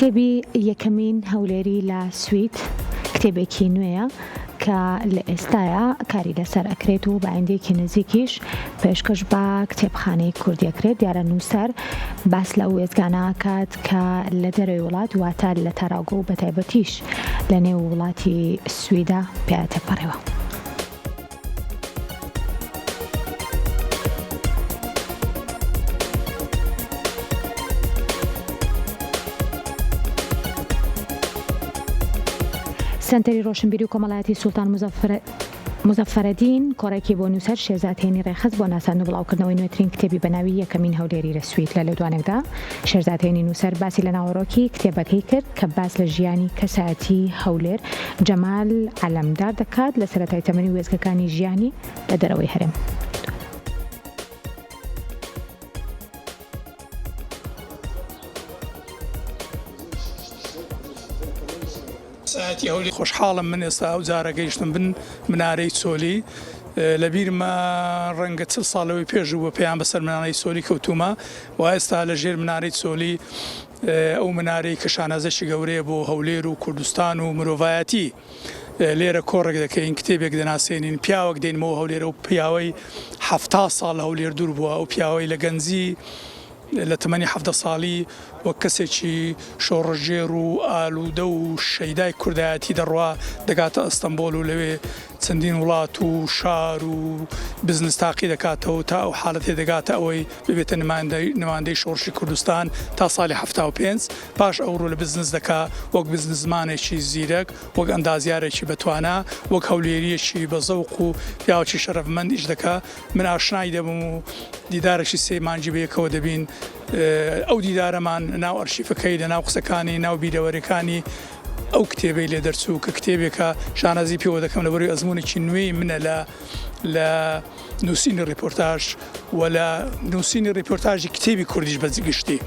کتێبی یەکەمین هەولێری لە سوید کتێبێکی نوێیە کە لە ئێستایا کاری لەسەر ئەکرێت و بە ئایندەیەکی نزیکیش پێشکەش بە کتێبخانەی کوردی ئەکرێت دیارە نووسەر باس لە ئەو وێستگانە ئەکات کە لە دەرەوەی وڵات واتە لە تاراوگە و بەتایبەتیش لە نێو وڵاتی سویدا پیا تێپەڕیوە. سەنتەری ڕۆشنبیری و کۆمەڵایەتی سوڵتان موزەفەرەدین کۆڕێکی بۆ نووسەر شێرزاد هێنی ڕێکخست بۆ ناساندن و بڵاوکردنەوەی نوێترین کتێبی بە ناوی یەکەمین هەولێری لە سوید لە لێدوانێکدا شێرزاد هێنی نووسەر باسی لە ناوەڕۆکی کتێبەکەی کرد کە باس لە ژیانی کەسایەتی هەولێر جەمال عەلەمدار دەکات لە سەرەتای تەمەنی و وێستگەکانی ژیانی لە دەرەوەی هەرێم. سایەتی هەولێر. خۆشحاڵم من ئێستا ئەو جارە گەیشتم بن منارەی چۆلی لە بیرمە ڕەنگە چل ساڵ لەوەی پێش بوو بە پێیان بەسەر منارەی چۆلی کەوتوومە و ئێستا لە ژێر منارەی چۆلی ئەو منارەی کە شانازێکی گەورەیە بۆ هەولێر و کوردستان و مرۆڤایەتی لێرە کۆڕێک دەکەین کتێبێک دەناسێنین پیاوەک دێنمەوە هەولێر ئەو پیاوەی حەفتا ساڵ لە هەولێر دوور بووە ئەو پیاوەی لە گەنجی لە تەمەنی 17 ساڵی وەک کەسێکی شۆڕشگێڕ و ئالوودە و شەیدای کوردایەتی دەڕوا دەگاتە ئەستەمبۆل و لەوێ چەندین وڵات و شار و بزنس تاقی دەکاتەوە تا ئەو حالەتەی دەگاتە ئەوەی ببێتە نمایندەی شۆڕشی کوردستان تا ساڵی 75 پاش ئەو ڕوو لە بزنس دەکا وەک بزنسمانێکی زیرەک وەک ئەندازیارێکی بەتوانا وەک هەولێرییەکی بە زەوق و پیاوێکی شەرەفمەند ئیش دەکا من ئاشنای دەبم و دیدارێکی سێ مانگی بەیەکەوە دەبین ئەو دیدارەمان ناو ئەرشیفەکەی لە ناو قسەکانی ناو بیرەوەریەکانی ئەو کتێبەی لێ دەرچوو کە کتێبێکە شانازی پێوە دەکەم لەبەروی ئەزموونێکی نوێی منە لە لە نووسینی ڕیپۆرتاژ و لە نووسینی ڕیپۆرتاژی کتێبی کوردیش بە گشتی.